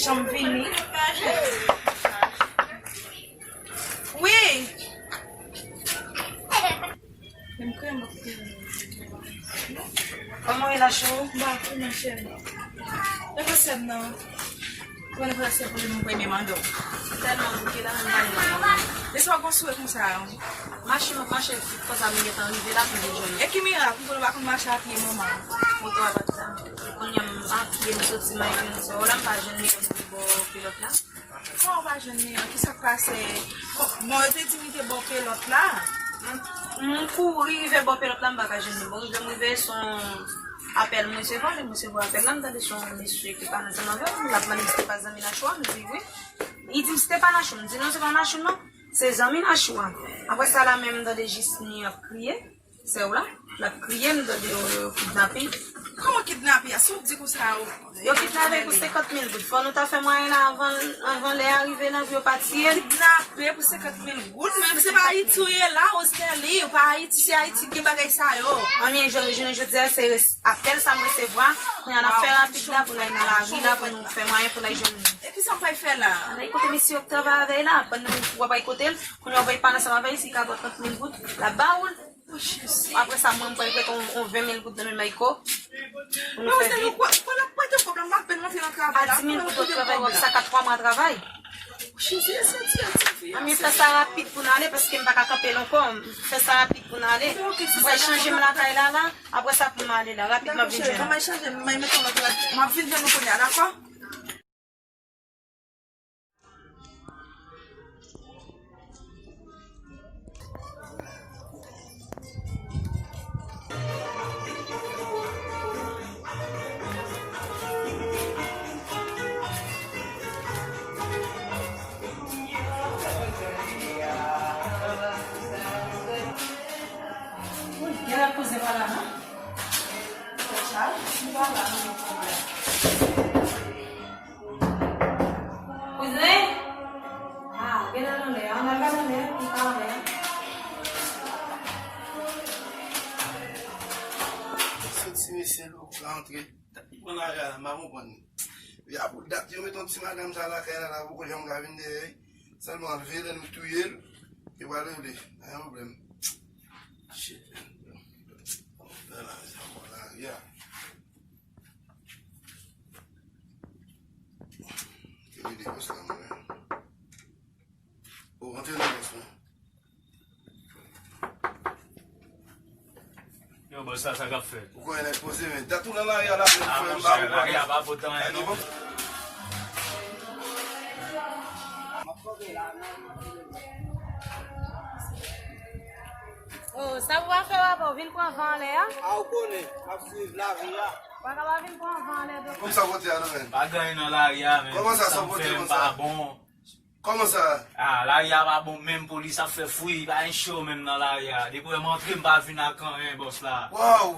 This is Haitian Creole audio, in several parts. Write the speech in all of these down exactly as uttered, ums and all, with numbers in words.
Chanm vini. Wi. Men m kreye m ap kreye. Kòman w ye la, chou? M pa kou, ma chère. E pa sè m nan. Mwen vle se pou li mwen premye mande w. Tèlman bouke la, mwen pa li mande w. Lese w gon souri konsa. Mache, m ap mache, konsa m gentan rive la pou m jwenn. E ki mirak, m konnen w pa konn mache a pye, manman. Moto a pa t la. Kounye a m a pye, m soti, m al jwenn sè w la, m pa jwenn li, m bò kilòt la. Kòman w pa jwenn li an? Kisa k pase? Bon, bon, yo te di m li te bò kilòt la. M kouri rive bò kilòt la, m pa ka jwenn li. Bon, rive m rive, se yon apèl m resevwa, lè m resevwa apèl la, m tande se yon mesye ki pale ansanm avè m, l ap mande m si se pa zanmi Nachou a, m di wi. Li di m si se pa Nachou, m di non, se pa Nachou non, se zanmi Nachou a. Apre sa la menm m tande Jisni ap kriye, sè w la, l ap kriye, m tande yo, yo kidnape. Kòman kidnape a? Si w di konsa, yo kidnape pou senkant mil goud. Fò nou ta fè mwayen la anvan, anvan lè a rive la pou yo pa tiye l. Kidnape pou senkant mil goud, men se pa Ayiti ou ye la, Ostrali, ou pa Ayiti, se Ayiti ki gen bagay sa yo. Anyen, jodi, jounen jodi a, se res-, apèl sa m resevwa. Kounye a n ap fè rapid la pou n al nan lari la, pou nou fè mwayen pou n al jwenn li. E kisa w pral fè la? Ann al kote mesye yo k travay avè l la, pandan w ap al kote l, kounye a w pral pale ansanm avè l, si l ka ba w trant mil goud, l ap ba ou l. Apre sa, mwen, m pral prete yon, yon ven mil goud nan men Mayko. Pou nou fè vit. A di mil goud ou travay, w ap saka twa mwa travay. Ann fè sa rapid pou n ale, paske m pa ka kanpe l ankò. Fè sa rapid pou n ale. M pral chanje m lakay la, la. Apre sa, pou m ale la. Rapid, m ap vin jwenn ou. M ap vin jwenn ou kounye a, dakò? Gen la koze pa la, non? Chal, si pa la, non, gen pwoblèm. Kouzen? Ah, gen nan anlè. Ann al gade anlè, ki pa anlè. Soti mesye lou, rantre. Dat li pran lari a la, m pa konprann. Ya pou dat yo mete yon ti madanm sa lakay la, la poko janm ka vin dèyè. Sèlman leve lè nou touye l, yo pral regle. Pa gen pwoblèm. Shit, man. Fè la, sa pran lari a. Yo rele bòs la, mwen. O, antre nan bòs la. Yo, bòs la, sa k ap fèt? Ou konnen nèg poze, men dat ou nan lari a la, men frè m, pa konprann. Lari a pa pote anyen, non. Oh, sa pou pa fè w apa, w vin pran van anlè a? A, ou konnen, m ap swiv lavi a. Ou pa ka pa vin pran van anlè, doktè. Kòman sa pote a, non, men? Pa gen anyen nan lari a, men. Kòman sa, sa pote konsa? Sa m fè, m pa bon. Kòman sa? Ah, lari a pa bon menm, polis ap fè fri, pa gen cho menm nan lari a. Depi w wè m antre, m pa vin ak anyen, bòs la. Waw!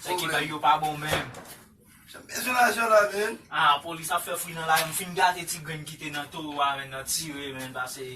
Sèkitè yo pa bon menm. Jan m bezwen lajan la, menn. Ah, polis ap fè fri nan lari a, m fin gate ti grenn ki te nan towo a, menn, nan tire, menn, pase.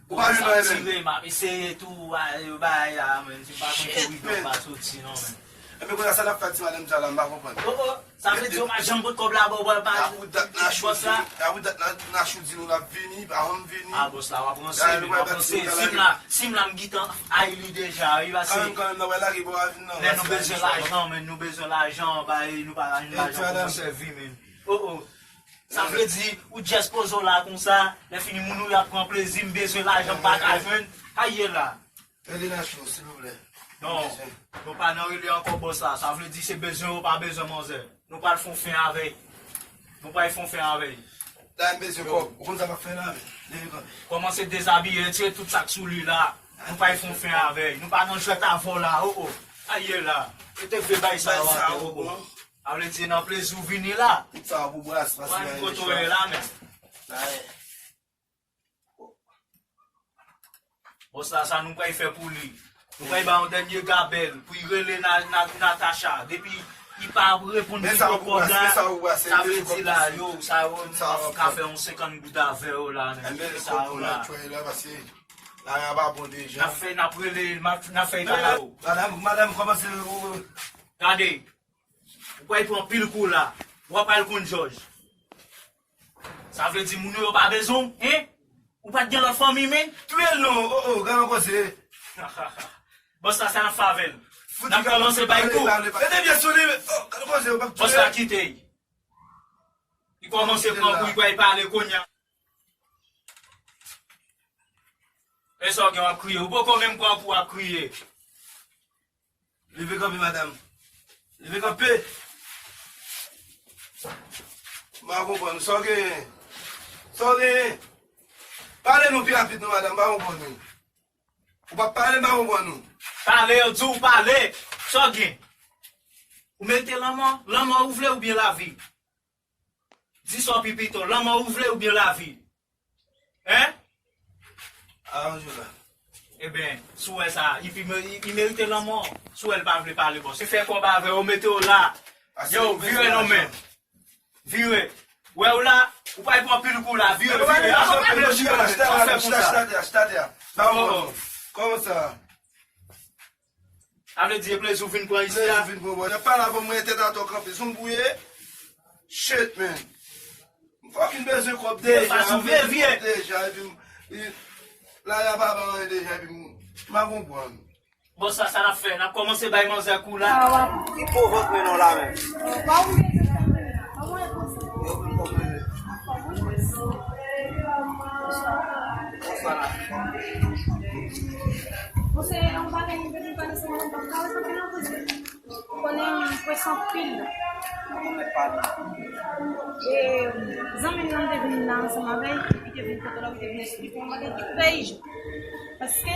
Ou pa jwenn anyen, menn? Tire, m ap eseye tou, a, yo bay a, menn, si m pa konn koridò, m pa soti, non, menn. Enben, kounye a, sa n ap fè ak ti madanm sa la, m pa konprann. Oh, oh, sa vle di yo pa janm pot kòb la ba w, ba, ba, bòs la? Apre dat Nachou di nou l ap vini, pa janm vini. Ah, bòs la, w ap ranse, men w ap ranse. Si m la, si m la, m gentan ay li deja, wi, pase. Kanmenm, kanmenm, nan wè lage bò a vin nan. Men nou bezwen lajan, men nou bezwen lajan, bay, nou pa jwenn lajan pou nou sèvi, men. Oh, oh. Sa vle di, ou just poze w la konsa, lè fini moun ou y ap pran plezi, m bezwen lajan, m pa ka jwenn. Sa ye la. Rele Nachou, silvouplè. Non, nou pa nan rele ankò bòs la. Sa vle di se bezwen ou pa bezwen manzè. Nou pral fè yon fen avè l. Nou pral fè yon fen avè l. La, m bezwen kòb. Ou konn sa m ap fè la, men. Leve kanpe. Kòmanse dezabiye, retire tout sa k sou li la. Nou pral fè yon fen avè l. Nou pa nan jwèt avè w la, oh, oh. Sa ye la. Rete vye bay sa yo atè, oh, oh. Sa vle di nan plezi w vini la. Tout sa pou bras, pase. Wè, kote w ye la, men. Bòs la, sa nou pral fè pou li. Nou pral ba yon dènye gabèl pou l rele Na-, Na-, Natacha. Depi li pa reponn pito kòb la, sa vle di la, yo, sa yo, nou ka fè yon senkant goud avè yo la, men. Sa yo la. N ap fè, n ap rele, n ap, n ap fè l pale avè w. Madanm, madanm, kòmanse. Gade. Ou pral pran pil kou la. W ap al konn jòj. Sa vle di moun yo, yo pa bezwen w, hein? Ou pa t gen lòt fanmi, men? Touye l non, oh, oh, gade yon koze. Bòs la, sa n ap fè avè l? N ap kòmanse bay kou. Mete pye sou li, men, oh, gade yon koze, ou p ap touye. Bòs la kite. Li kòmanse pran kou, li kwè li pale kounye a. E sa w gen, w ap kriye. Ou poko menm pran kou, w ap kriye. Leve kanpe, madanm. Leve kanpe. M pa konprann. Sa w genyen? Sa w genyen? Pale nou pi rapid non, madanm. M pa konprann nou. Ou p ap pale, m pa konprann nou. Pale, yo di w pale. Sa w gen? Ou merite lanmò? Lanmò ou vle oubyen lavi? Di sa w pi pito, lanmò ou vle oubyen lavi? Hein? Aranje w la. Eben, si w wè sa, li pi me-, li, li merite lanmò. Si w wè l pa vle pale, bon, se fè kòb avè w, mete w la. Yo, vire non men. Vire. Wè w la, ou pa pran pil kou la, vire, vire. Apa w fè plezi, w fè konsa. Kòman sa? Sa vle di e plezi w vin pran isi a? Plezi w vin pran, bò. N ap pale avè w, mwen tèt atò kanpe. Zonbouye. Shit, man. M fucking bezwen kòb deja. Fas ou vye, vye. Deja, epi m, e, la, y a pa ban anyen deja, epi m, m pa konprann. Bon, sa, sa n ap fè? N ap kòmanse bay manzè kou la. Ki po vant mwen non la menm? Konseye nan bagay mwen bezwen pale sou mwen, m pa ka reponn nan koze. Ou konnen m prese anpil. E zanmi m nan m te vin la ansanm avè l, li te vin kote w la, li te vin esplike w, m pa te tout peyi jou. Paske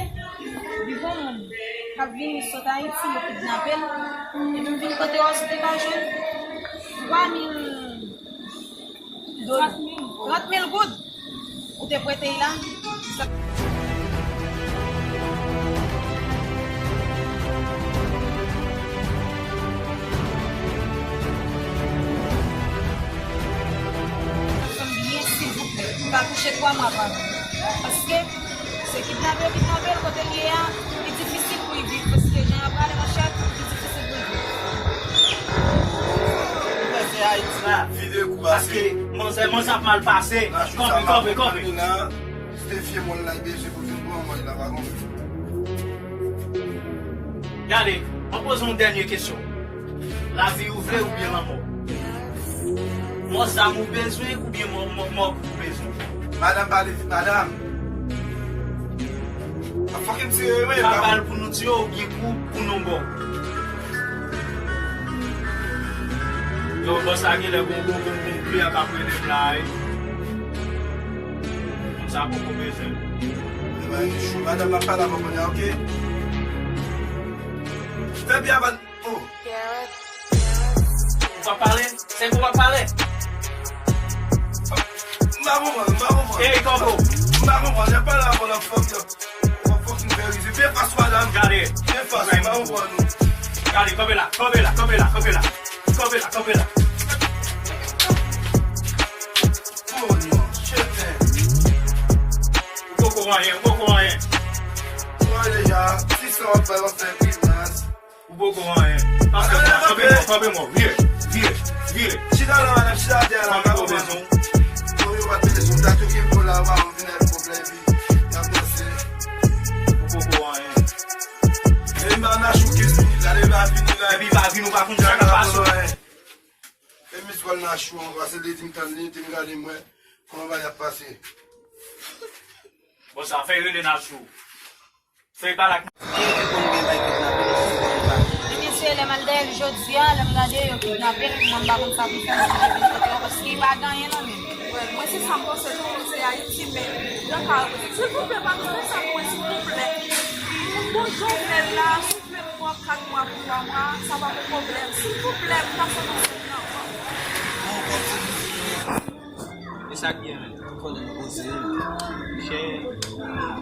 li gon moun k ap vini sot Ayiti, yo kidnape l, epi m vin kote w a, si w te ka jwenn twa mil dola, trant mil goud, ou te prete l la. Fè m byen, silvouplè. M pa touche twa mwa pa m. Paske se kidnape yo kidnape l, kote l ye a, li difisil pou l viv. Paske jan yo prale, monchè, li difisil pou l viv. Mwen se Ayiti la. Vide kou pase. Paske manzè, manzè ap mal pase. Kanpe, kanpe, kanpe. Se te vye mòn la, li bezwen pou vin pran mòn la, pa konprann. Gade, mwen poze yon dènye kesyon. Lavi ou vle oubyen lanmò? Mò zam ou bezwen oubyen mò, mò, mò kou ou bezwen? Madanm pale vit, madanm. Ap fucking tire, wi. Pa bal pou nou tire oubyen kou pou nou ba w? Yo, bòs la genlè gon, gon, gon, gon pye k ap rele m la, wi. Moun sa poko bezwen. Madanm ap pale avè w kounye a, oke? Fè byen avan. Oh. Ou pa pale? Se pou w ap pale? M pa konprann, m pa konprann. Ey, Kòbo. M pa konprann, y ap pale avè w la, fuck yo. Ou ap fucking fè rize. Byen fas, madanm. Gade. Byen fas, m pa konprann nou. Gade, kanpe la, kanpe la, kanpe la, kanpe la. Kanpe la, kanpe la. Oh non, shit, man. Ou poko anyen, ou poko anyen. Ou wè deja, ti san w ap bay w ap fè grimas. Ou poko anyen. Pase mwen, kanpe mwen, kanpe mwen. Vire, vire, vire. Chita la, madanm, chita atè a la. Kanpe mwen, bezwen. Bon, yo pa t bezwen. Dat yo gen bon la, pa vin avèk pwoblèm, epi y ap danse. Ou poko anyen. Epi m pa nan chou kenz minit la, depi pa vini la. Epi pa vini, ou pa konn sa k ap pase. E miss call nan chou an, pase li di m tann li, di m gade mwen, kòman bagay ap pase. Bon, sa fè rele nan chou. Fè pale ak. Ebyen, se lè m al dèyè l jodi a, lè m gade yo kidnape l, mwen m pa konn sa pou fè, m oblije vin kote yo, paske li pa gen anyen nan men l. Mwen, se sa m panse tou, se Ayiti, men nan ka, silvouplè, pa nou fè sa pou mwen, silvouplè. Moun bon Jovenel la, souple m pran kat mwa pou twa mwa, sa pa pou pwoblèm. Silvouplè, m ta fè nan sèl nan. E sa k gen, men? Kòlè m poze. Chè,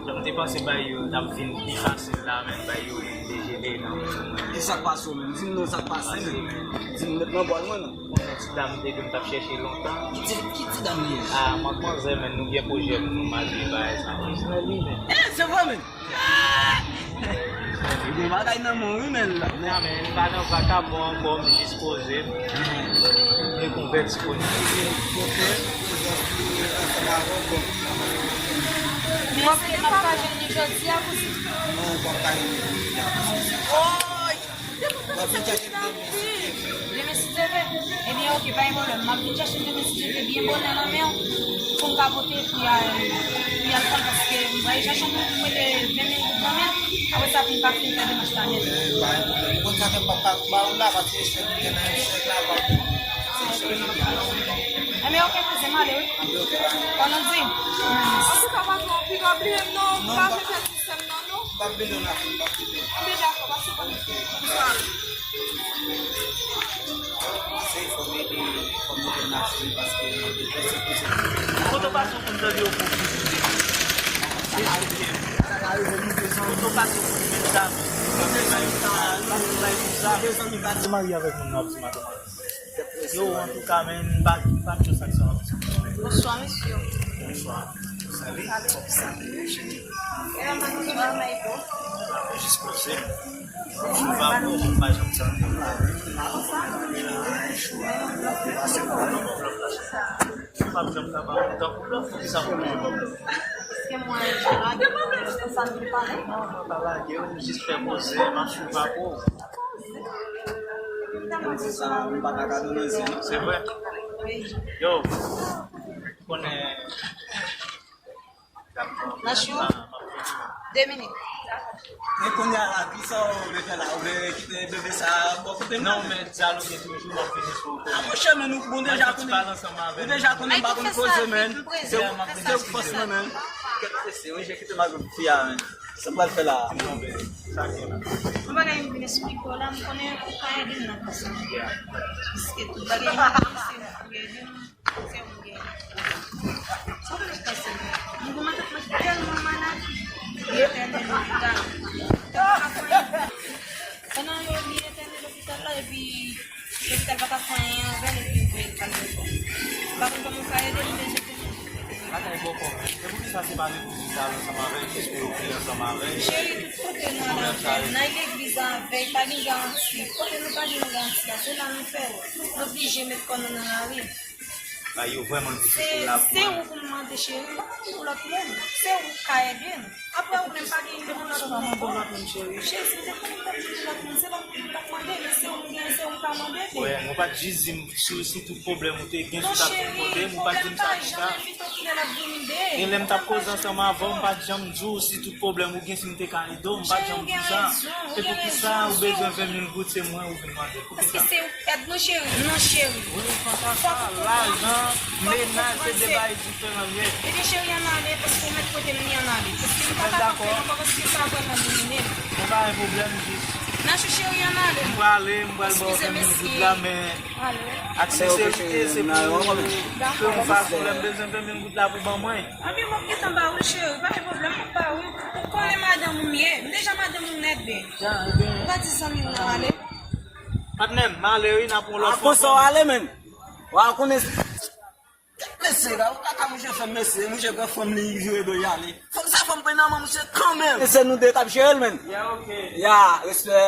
jan m te panse bay yo t ap vin pi fasil la, men bay yo te jete nan men mwen. E sa k pase w menm? Di m non sa k pase, men. Di m nèt nan bwal mwen, non. Yon ti dam te di m t ap chèche lontan. Ki ti, ki ti dam li ye? Ah, manzè, men nou gen pwojè pou nou marye, bagay sa. Orijinal li, men. Eh, se vre, men. Li gen bagay nan men w, wi, men la. Nan, men, m pa nan vakabon ankò, m jis poze m. M vle konvèti kòm. Mwen se m ap ka jwenn li jodi a, kouzen. Non, w ap ka jwenn li jodi a, kouzen. Oy! W ap vin chèche m demen si Dye vle. Demen si Dye vle? Ebyen, oke, pa gen pwoblèm. M ap vin chèche l demen si Dye vle, byen bonè nan men w, pou m ka pote pou y al, pou y al pran l, paske m prale chèche yon moun pou m mete ven mil goud nan men l. Apre sa, pou m ka fin fè demach la nèt. Eh, pa gen pwoblèm. Ou konn sa fè m p ap ka ba ou la, paske chèk m gen nan yon chèk la, pa. Se chèk m gen nan. Enben, oke, kouzen, m ale, wi. Anben, oke, bye. Konnen di. Antouka, patwon, piga bliye m non, m pa vle pèdi sè m nan, non. M p ap bliye w, Nafi, m p ap bliye w. Anben, dakò, pase bòn, bonswa. Se fò m ede, fò m ede Nafi, paske deprèsyon poze. Foto pa sou konn tande yo pou vizite. Foto pa sou konn men dam. Yo, antouka, men, m pa, m pa tchè sa k sa. Bonswa, mesye. Bonswa. Sa va? Sa va, sa va, cheri. Jis poze. Ou pa bon, ou pa janm santi ou pa. Ou pa janm ka ba mwen tankou lòt, poukisa pou mwen lòt? Paske mwen, sa m te pale. Non, mwen pa lage w, m jis fè poze, m ap swiv ak ou. Poze sa, m pa ta gade w nan zye, non. Se vre? Wi. Yo, konnen. Nachou, de minit. Men kounye a la, kisa w vle fè la? Ou vle kite bebe sa bò kote m? Non, men dyaloge toujou, m ap vini sou ou. A monchè, men nou, nou deja konnen, nou deja konnen m pa konn koze, men. Se ou, se ou k fòs mwen, men. Kèt prese, wi, jan kite m ak fi a, men. Sa m pral fè la? Non, men, sa gen la. Yon bagay m vin esplike w la, m konnen ou ka ede m nan konsa. Paske tout bagay m se ou pou ede m. Se ou gen. Sa w vle pase mwen? Mwen gen matant mwen ki tèlman malad, li entène lopital. Pandan yo, li entène lopital la, epi lopital pa ka fè anyen avè l, epi yo voye l pral bòkò. M pa konn kòman w ka ede m, men se pou mwen. Bagay bòkò. E poukisa se pa refouzi sa ansanm avè l, jis pou yo kriye ansanm avè l? Cheri, tout kote nou al avè l, n al legliz avè l, pa gen garanti. Kote nou pa gen yon garanti a, se la nou fè l. Nou oblije met kò nou nan lari. Bagay yo vrèman difisil la pou mwen. Se ou pou m mande, cheri. M pa ka mande pou lòt moun. Se ou k ka ede m. Apre ou menm, pa gen yon lòt moun ankò. Cheri, si m te konnen m t ap mande lòt moun, se lòt moun m t ap mande, men se ou m gen, se ou m ka mande. Wè, mwen pa t jis di m si, si tout pwoblèm ou te gen, si w t ap vin kote m, ou pa t di m sa konsa. Genlè m t ap koze ansanm avè w, m pa t janm di w si tout pwoblèm ou gen, si m te ka ede w, m pa t janm di w sa. Se poukisa ou bezwen ven mil goud, se mwen ou vin mande? Poukisa? Paske se ou k èd mwen, cheri. Non, cheri. Wi, fòk ou konprann. Lajan, mennaj, se de bagay diferan nèt. Ebyen, cheri, ann ale, paske ou mèt kote m, li ann ale. Paske m pa ka kanpe ankò, paske sa vrèman domine m. Mwen pa gen pwoblèm, jis. Nachou, cheri, ann ale. M prale, m pral ba w ven mil goud la, men ak senserite, se pou, se yon fason, lè m bezwen ven mil goud la pou ban mwen. Anpi m ap gentan ba ou l, cheri, pa gen pwoblèm, m ap ba ou l. Ou konnen madanm ou m ye, m deja madanm ou nèt, ben. Ou pa di zanmi m nan ale. Patnè m, m ale wi, n ap yon lòt fwa. A konsa w ale, menn. Wa konnen. Mesye, la, ou kaka, mouche fè mesye, mouche pran fanm li, vire do y ale. Fanm sa, fanm pran nan men mouche kanmenm. Mesye, nou de t ap jere l, menn. Ya, oke. Ya, respè.